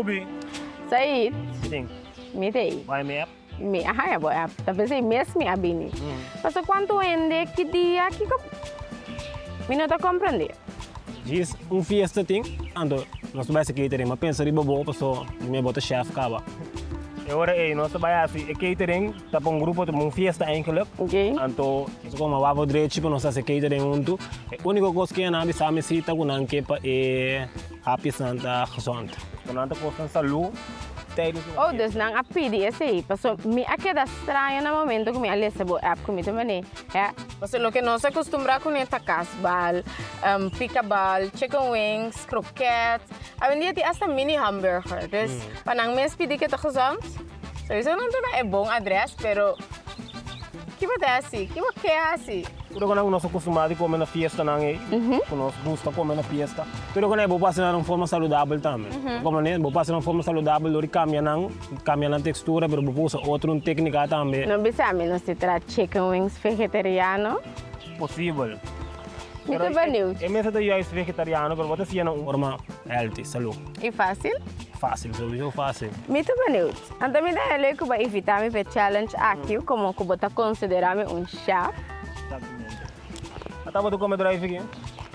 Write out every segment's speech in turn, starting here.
Nubi. Said. Sin. Mi ta ei. Bai mi app. Mi a haña bo app. Ta p'esei mes mi a bini. Pasobra kuantu hende ki dia kiko mi no ta komprendé. Djis un fiesta tin, anto nos ta bai hasi catering. Mi a pensa riba bo pasobra mi bo ta chef kaba. E ora ei nos ta bai hasi e catering ta pa un grupo, ta pa un fiesta eigenlijk. Anto nos a kome wavo drechi pa nos hasi e catering huntu. E uniko kos ku nan a bisa mi si ta ku nan ke pa e hapjesnan ta gezond. Ku nan ta kosnan salú tijdens un Oh, fiesta. dus nan a pidi esei. Pasobra mi a keda straño na momento ku mi a lesa bo app ku mi ta manera. Hè? Pasobra loke nos a kustumbrá kuné ta kasbal, pikabal, chicken wings, kroket. Awendia tin asta mini hamburger. Dus pa nan mes pidi ke ta gezond, souiso nan ta na e bon adres, pero ki bo ta hasi? Ki bo ke hasi? Tur ku nos a kustumbrá di kome na fiestanan ei, ku nos gusta kome na fiesta, tur ku bo por hasi nan na un forma saludabel tambe. Komo ne, bo por hasi nan na un forma saludabel dor di kambia nan. Cambia nan textura pero bo por usa otro un tecnica tambe. No bisa mi nos ti traha chicken wings vegetariano? Posibel. Mi ta benieuwd. E mester ta juist vegetariano pero bo ta haci'e na un forma healthy, salud. Y facil? Facil, sowieso facil. Mi ta benieuwd. Anto mi ta heel leuk cu bo a invita mi pa e challenge aki como cu bo ta considera mi un chef. Exactamente. Ata bo ta come druif aki?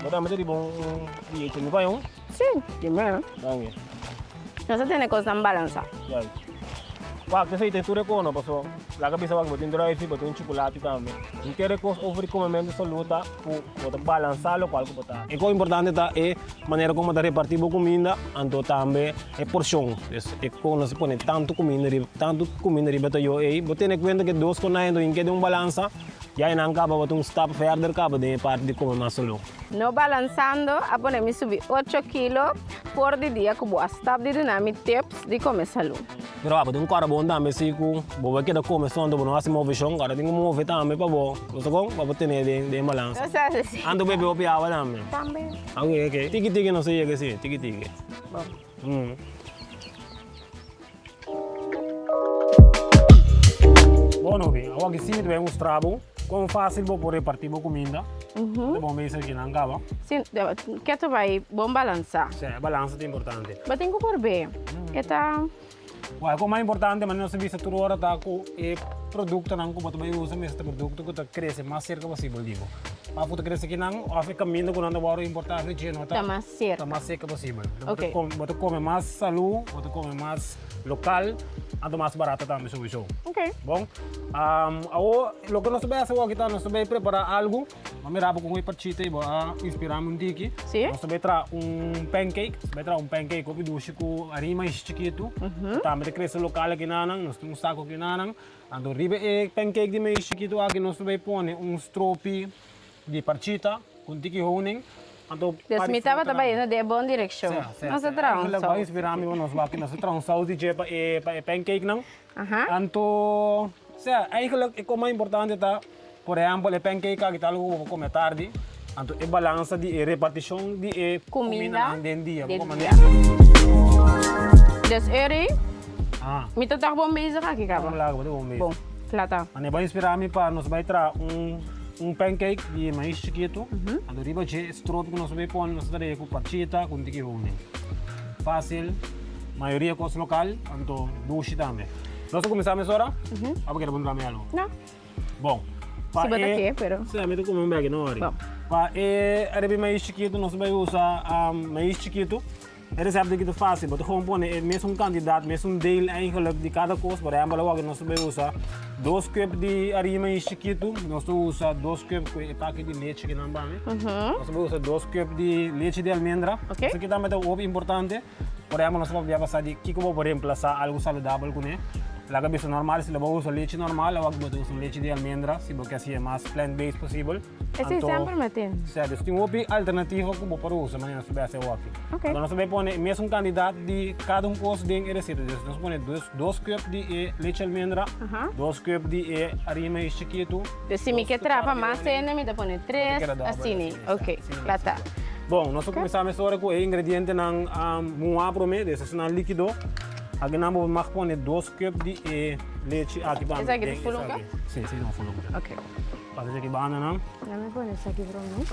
Bo tambe ta riba un dieet. Mi bay un? Si, primero. Danki. Nos a tene kosnan balansá. Juist. Wak, esei ta tur e kono, paso laga bisa wak bo tin druifi, bo tin chukulati tambe. Mi kere kos over di komementu salú ta ku bo ta balansá lokual ku bo ta. E kos importante ta e manera kon bo ta repartí bo kuminda, anto tambe e porshon. Dus e kon nos ta pone tantu kuminda riba, tantu kuminda riba ta yo ei. Bo tene kuenta ku e dos konai anto tin keda un balansa, ya einan kaba bo ta un stap verder kaba den e parti di kome mas salú. No balansando a pone mi subi ocho kilo for di dia ku bo a stop di duna mi tips di kome salú. Pero abo tin un kòrda bon tambe si ku bo bai keda kome so anto bo no hasi moveshon, ora tin ku move tambe pa bo, bo sa kon? Pa bo tene den den balansa. No sa si. Anto bebe hopi awa tambe. Tambe. Oke oke, tiki tiki nos ta yega si, tiki tiki. Bon. Bon Novi, awor ki si mi ta bai mustra bo kon fácil bo por repartí bo kuminda. Ta bon mesa aki nan kaba. Si, ke ta bai bon balansá. Si, e balansa ta importante. Bo tin ku por be, e ta. Wak, e kos mas importante manera nos ta bisa tur ora ta ku e produktonan ku bo ta bai usa mester ta produkto ku ta krese mas serka posibel di bo. Òf ku ta krese akinan òf e kaminda ku nan ta wòrdu importá riba dje no ta. Ta mas serka. Ta mas serka posibel. Ok. Bo ta kome mas salú, bo ta kome mas lokal, anto mas barato tambe souiso. Ok. Bon, awor loke nos ta bai hasi awor aki ta nos ta bai prepará algu. Bo mira bo kon e parchita ei bo a inspirá mi un tiki. Si. Nos ta bai traha un pancake, nos ta bai traha un pancake hopi dushi ku harina mais chikitu. Tambe ta krese lokal aki nanan, nos tin un sako aki nanan. Anto riba e pancake di mais chikitu aki nos ta bai pone un stropi di parchita ku un tiki honing. Anto Dus mi tabata bayendo den e bon direkshon. Nos a traha un Bo a saus. inspirá mi pa nos wak, nos a traha un saus di dje pa e pa e pancake nan. Aha. Anto, sea, eigenlijk e kos mas importante ta, por ehèmpel e pancake aki ta algu ku bo por kome atardi, anto e balansa di e repartishon di e Kuminda kumindanan den dia, bo den kome dia. ne? Dus Uri, Ah. mi ta tòg bon bezig aki kaba. Bon laga, bo ta bon bezig. Bon, kla ta. Ane bo a inspirá mi pa nos bai traha un un pancake di mais chikitu, anto riba dje e stropi ku nos bai pone nos ta traha ku parchita ku un tiki honing. Fásil, mayoria kos lokal, anto dushi tambe. Nos ta kuminsá mesora? Abo kere puntra mi algu? No. Bon. Si bo ta ke, pero. Si, ami ta kume un beki, no worry. Bon. Pa e arepa di mais chikitu nos ta bai usa mais chikitu. E resèpta aki ta fásil, bo ta gewoon pone e mesun kantidat, mesun deel eigenlik di kada kos. Por ehèmpel awor nos ta bai usa dos kùp di harina mais chikitu, nos ta usa dos kùp ku e paki di lechi ku nan bami. Nos ta bai usa dos kùp di lechi di almendra. Esaki tambe ta hopi importante. Por ehèmpel nos ta papia pasá di kiko bo por remplasá algu saludabel kuné. Laga bisa normal, si lo bo usa lechi normal, awor bo ta usa un lechi di almendra si bo ke hasié mas plant based posibel. Esei semper mi a tin. Sea, dus tin hopi alternativa ku bo por usa manera nos ta bai hasi awoki. Ok. Anto nos ta bai pone e mesun kantidat di kada un kos den e reseta. Dus nos ta pone dos cup di e lechi almendra, dos cup di e harina mais chikitu. Dus si mi ke traha pa mas hende mi ta pone tres, asina. Ok, kla ta. Bon, nos ta kuminsá mesora ku e ingredientenan muhá promé, dus esunnan líkido. Akinan bo mag pone dos cup di e lechi aki pa mi. Esaki ta full un cup? Sí, esaki ta un full un cup. Ok. Pasa esaki banda nan. Dame pone esaki promé.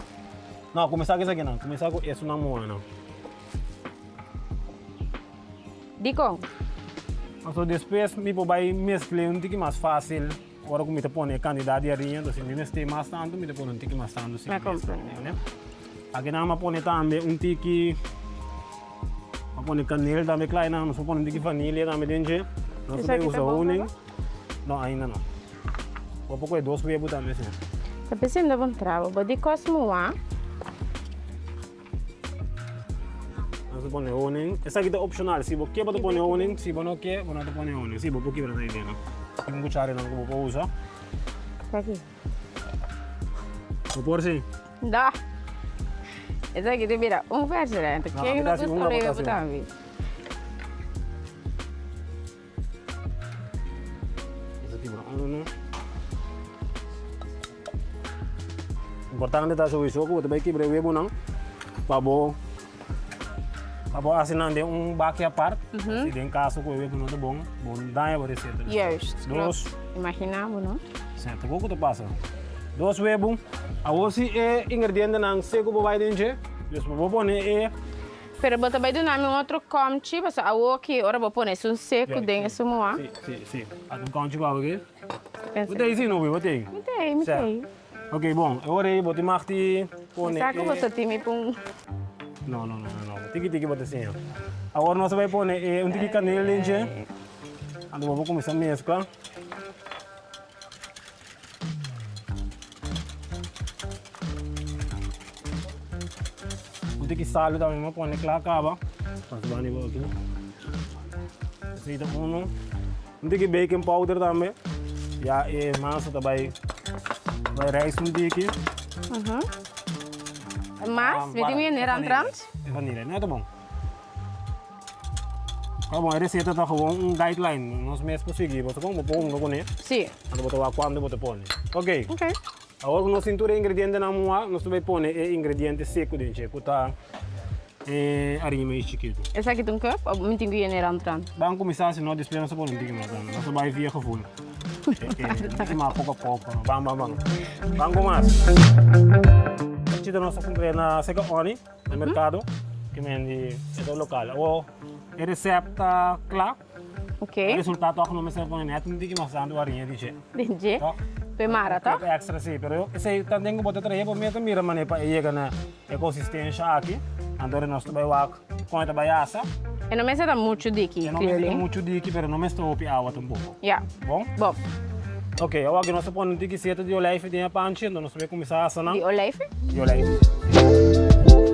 No, kuminsá ku esaki nan. Kuminsá ku esunnan muhá nan. Dikon? Pasobra despues mi por bai mezcl'é un tiki mas fácil ora ku mi ta pone e kantidat di hariña. Entonces si mi mester mas tantu, mi ta pone un tiki mas tantu sin Mi a mezcla. komprende. Aki nan mi a pone tambe un tiki, mi a pone kanel tambe kla einan, nos a pone un tiki vanilia tambe den dje. Nos ta Esaki usa ta bon honing. kaba? No, ainda no. Bo por kohe dos webu tambe si. Ta pensando bon trabo. Bo di kos mua. Nos ta pone honing. Esaki ta opcional. Si bo ke bo ta pone honing, si bo no ke bo no ta pone honing. Si bo por kibra ta idea no. Tin un cuchara nan ku bo por usa. Esaki. Bo por si? No. Esaki ta bira un verse. No, Ken no a mi ta hasi gusta un, abo ta webu hasi un. tambe. Importante ta sowieso ku bo ta bai kibra e webunan pa bo pa bo hasi nan den un baki apart. Si den kaso ku e webu no ta bon, bo no daña bo reseta. Juist, Dos. klopt. Imagina bo no. Sè, ta koko ta pasa. Dos webu. Awor si e ingredientenan seku bo bai den dje, dus bo pone e. Pero bo ta bai duna mi un otro komchi, pasobra awoki ora bo pone esun seku den esun moa. Si, si, si. Ata un komchi ku awoki. Bo ta ei si no, bo ta ei? Mi ta ei, mi ta ei. Ok, bon. E ora ei bo tin mag di pone e. Mi sa ku bo ta tin mi pun. No, no, no, no. Tiki tiki bo ta siña. Awor nos ta bai pone e un tiki kanel den dje. Anto bo por kuminsá meskla. Un tiki salu tambe mi a pone kla kaba. Pas bani bo aki. Esei ta uno. Un tiki baking powder tambe. Ya e masa ta bai bai rijs un tiki. Mas? Mi tin un yener antrant? E vanilla. No ta bon. Pero bon, e receta ta gewoon un guideline. Nos mes por sigui. Bo ta con bo por hunga con e. Sí. Anto bo ta wak cuanto bo ta pone. Ok. Ok. Awor cu nos tin tur e ingredientenan mua, nos ta bay pone e ingrediente seco den dje, cu ta e harina mais chikito. Esaki ta un cup of mi tin cu yena e rand rand? Ban cuminsa si no despues nos ta pone un tiki mas. Nos ta bay via gevoel. Un tiki mas poco a poco. Ban, ban, ban. Ban cu mas. Chito nos ta cumpra na Seca Oni. Na merkado ki men di e ta lokal. Awor e resèpt ta kla. Ok. E resultado tòg no mester pone nèt un tiki mas tantu hariña di dje. Di dje? Tòg. P'e mara tòg? Un extra si, pero esei ta den ku bo ta trahe bo mes ta mira manera pa e yega na e konsistensha aki. Anto nos ta bai wak kon e ta bai asa. E no mester ta muchu diki, E no mester clearly. ta muchu diki, pero no mester hopi awa tampoko. Ya. Bon? Bon. Ok, awor aki nos ta pone un tiki seta di olijf den e panchi, anto nos ta bai kuminsá asa nan. Di olijf? Di olijf.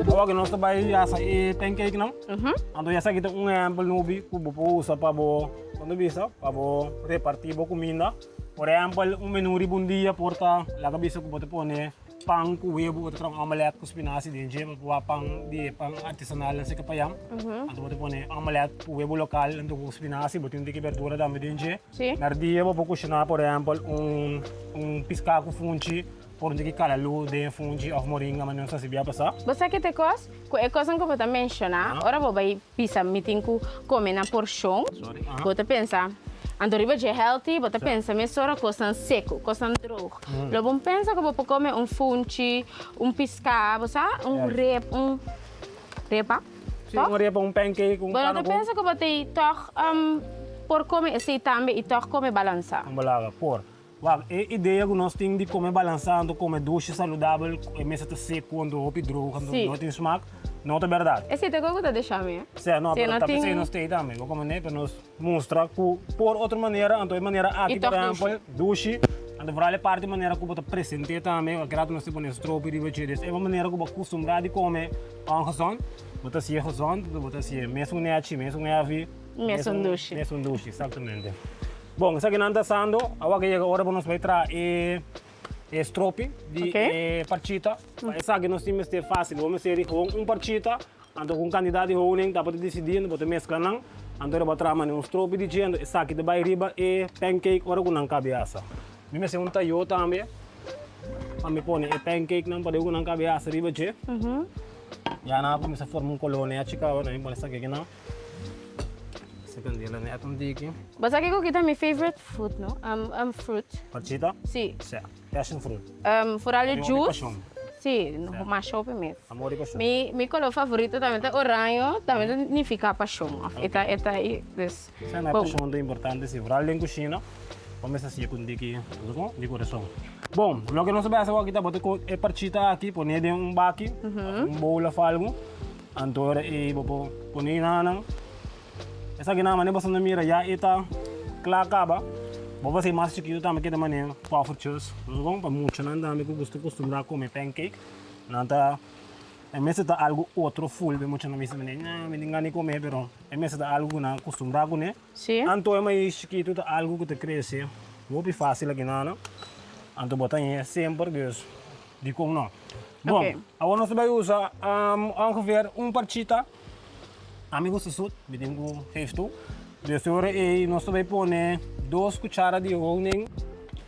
Awor aki nos ta bai asa e pancake nan. Anto esaki ta un ehempel nubi ku bo por usa pa bo, kon ta bisa, pa bo repartí bo kuminda. Por ehempel, un menú riba un dia por ta, laga bisa ku bo ta pone Pan ku webu bo ta traha un omelet ku spinazi den dje, bo por wak pan di e pan artesanal nan seka payam. Anto bo ta pone omelet ku webu lokal anto ku spinazi, bo tin un tiki berdura tambe den dje. Merdia bo por kushiná por ehèmpel un un piská ku funchi, por un tiki kalalu den e funchi òf moringa manera nos ta hasi bia pasá. Bo sa kete kos? Ku e kosnan ku bo ta menshoná, ora bo bai bisa mi tin ku kome na porshon, bo ta pensa, anto riba dje healthy, bo ta pensa mesora kosnan seku, kosnan droog. Lo bo pensa ku bo por kome un funchi, un piská, bo sa, un rep, un repa, Sí, un repa, un pancake, un Bo no ta panaku. pensa ku bo ta tòg por kome esei tambe i tòg kome balansá? Un balaga, por. Wak, e idea ku nos tin di kome balansá anto kome dushi saludabel, e mester ta seku anto hopi droog anto no tin smak, no ta bèrdat. Esei ta kos ku ta desha mi, eh. Sea, no, pero ta p'esei nos t'ei tambe, bo kome ne, pero nos mustra ku por otro manera, anto e manera aki por ehèmpel, dushi, anto vooral e parti manera ku bo ta present'é tambe, aki rato nos ta pone stropi riba dje, des e manera ku bo a kustumbrá di kome ongezond, bo ta hasié gezond, bo ta hasié mesun nèchi, mesun heavy, Mesun dushi. Mesun dushi, exactamente. Bon, esaki nan ta asando, awor ke yega ora pa nos bai traha e e stropi di e parchita. Pa esaki nos tin mester fácil, bo mester di gewoon un parchita, anto ku un kantidat di honing ta bo ta disidí, anto bo ta meskla nan, anto ora bo a traha manera un stropi di dje, anto esaki ta bai riba e pancake ora ku nan kabe asa. Mi mester un tayó tambe pa mi pone e pancake nan pa deu ku nan kabe asa riba dje. Ya nan a kuminsá forma un koló nechi kaba, nan mi pone esaki akinan. Ese candela net un tiki. Bo sa kiko kita mi favorite food no? Um, um fruit. Parchita? Si. Sa, passion fruit. Um, vooral e Hopi juice. passion. Sí, masha hopi mes. Amor i pashon. Mi mi color favorito tambe ta oraño, tambe ta nifica pashon. Of e ta e ta dus. Sa na pashon ta importante si, vooral den cushina. Bo mester haci'e cu un diki, di corazon. Bon, loke nos ta bay haci awor aki ta bo ta coge e parchita aki, pone den un baki, of un bowl of algo. Anto ora ei bo por pone nan. Esaki nan manera boso ta mira ya e ta kla kaba. Bo por hasi mas chikitu tambe keda manera poffertjes. Bo pa muchanan tambe ku gusta kustumbrá kome pancake. Nan ta e mester ta algu otro ful pa e muchanan bisa manera ña mi tin gana di kome pero e mester ta algu ku nan a kustumbrá kuné. Anto e mais chikitu ta algu ku ta krese hopi fásil aki nan. Anto bo ta hañ'é semper dus dikon no. Bon, awor nos ta bai usa ongeveer un parchita. Ami gusta sut, mi tin ku geef toe. Dus e ora ei nos ta bai pone dos kuchara di honing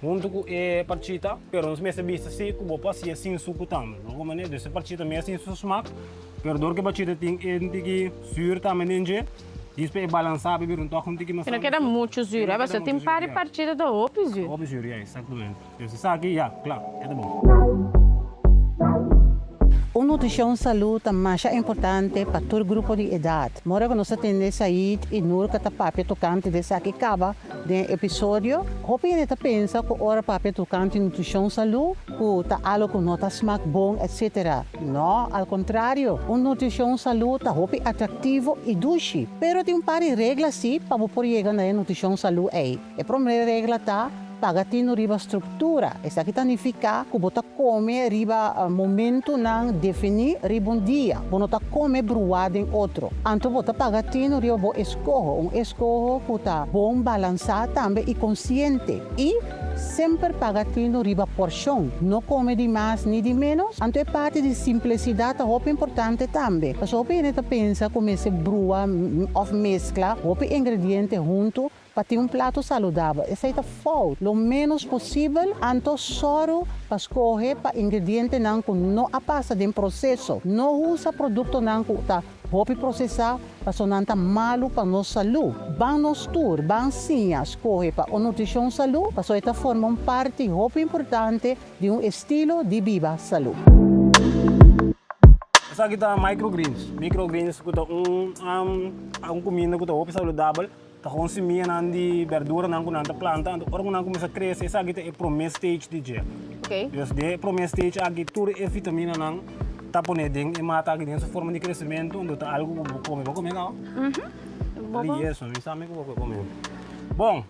huntu ku e parchita, pero nos mester bisa si ku bo por hasié sin suku tambe. Bo por manera, dus e parchita mes tin su smak, pero dor ku e parchita tin e tiki zuur tambe den dje, dis pa e balansá pa e bira un tòg un tiki mas. E no keda muchu zuur, E no keda pasobra tin muchu par di zuur, ya. parchita ta hopi zuur. Hopi zuur, ya, eksaktamente. Dus esaki, ya, kla, e ta bon. Un nutrishon salú ta masha importante pa tur grupo di edat. Mora ku nos ta tende Said i Nurka ta papia tokante di esaki kaba den e episodio, hopi hende ta pensa ku ora papia tokante nutrishon salú ku ta algu ku no ta smak bon etsetera. No, al kontrario, un nutrishon salú ta hopi atraktivo i dushi. Pero tin un par di regla sí pa bo por yega na e nutrishon salú ei. E promé regla ta, Paga tinu riba struktura. Esaki ta nifiká ku bo ta kome riba momentunan definí riba un dia. Bo no ta kome bruá den otro. Anto bo ta paga tinu riba bo eskoho, un eskoho ku ta bon balansá tambe i konsiente. I semper paga tinu riba porshon. No kome di mas ni di ménos. Anto e parti di simplesidat ta hopi importante tambe. Pasobra hopi hende ta pensa ku mester brua òf meskla hopi ingrediente huntu Pa tin un plato saludabel, esei ta fout. Lo ménos posibel, anto sòru pa skohe pa ingredientenan ku no a pasa den proseso. No usa produktonan ku ta hopi prosesá pasobra nan ta malu pa nos salú. Ban nos tur ban siña skohe pa un nutrishon salú pasobra e ta forma un parti hopi importante di un estilo di biba salú. Esaki ta microgreens. Microgreens ku ta un un kuminda ku ta hopi saludabel. Ta gewoon simianan di berduranan ku nan ta planta, anto ora ku nan kuminsá krese esaki ta e promé stage di dje. Dus den e promé stage aki tur e vitaminanan ta pone den e mata aki den su forma di kresementu, anto ta algu ku bo kome. Bo kome kaba? Li eso, mi sa mi ku bo kome. Bon,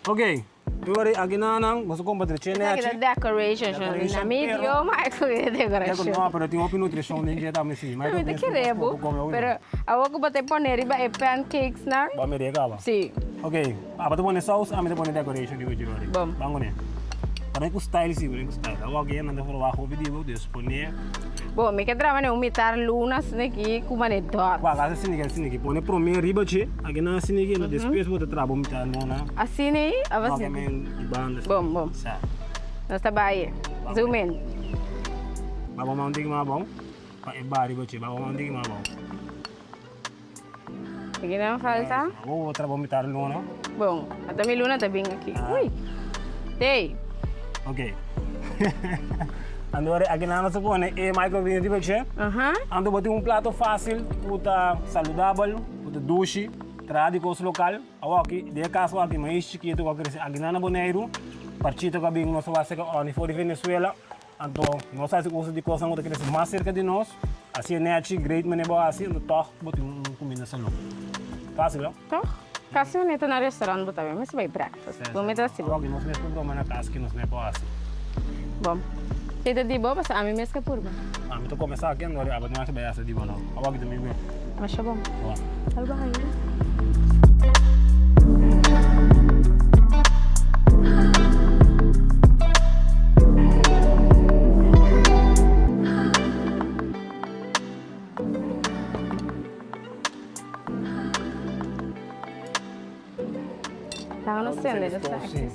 ok. Yori aguinanan, boso kompa dreche Esaki nechi. ta decoration, Decoration, na mi pero- idioma e ku e decoration. No, pero tin hopi nutrishon den dje tambe si. Mi ta kere bo, pero awor ku bo ta pone riba e pancakes nan. Bo a mira e kaba? Si. Ok, abo ta pone saus, ami ta pone decoration riba dje yori. Bom. Ban kuné. Pone ku style si, pone ku style. Awor ke nan ta verwacht hopi di bo, dus pone. Bo, mi ke traha mane un mitar luna asina aki ku mane dòt. Wak, hasi asina aki, asina aki. Pone promé riba dje, aki nan asina aki, enton despues bo ta traha bo mitar luna. Asina ei of asina? No, men di banda. Bon, bon. Sa. Nos ta bai zoom in. Ba bo man un tiki mas abou, pa e ba riba dje. Ba bo man un tiki mas abou. Aki nan falta. Bo traha bo mitar luna. Bon, ata mi luna ta bin aki. Ui! Tei! Ok. Anto aki nan nos ta pone e microgreens riba dje. Anto bo tin un plato fácil ku ta saludabel, ku ta dushi, traha di kos lokal. Awor aki, den e kaso aki, mais chikitu ku a krese aki nan na Boneiru, parchito ku a bin nos a wak serka òni for di Venezuela. Anto nos hasi uso di kosnan ku ta krese mas serka di nos, asi e nechi great manera bo hasi, anto tòg bo tin un kuminda salú. Fásil, no? Tòg. Kasi manera ta na restaurant bo ta bai, mester bai breakfast. Bo mester hasi bo. Awor nos mes por broma na kas ke nos mes por hasi. Bon. Ke ta di bo pasobra ami mes ke purba. Ami ta kome esaki anto abo no hasi bai hasi di bo no. Awor ki ta mi be. Masha bon. Bon. Bye bye. Laga nos tende esaki.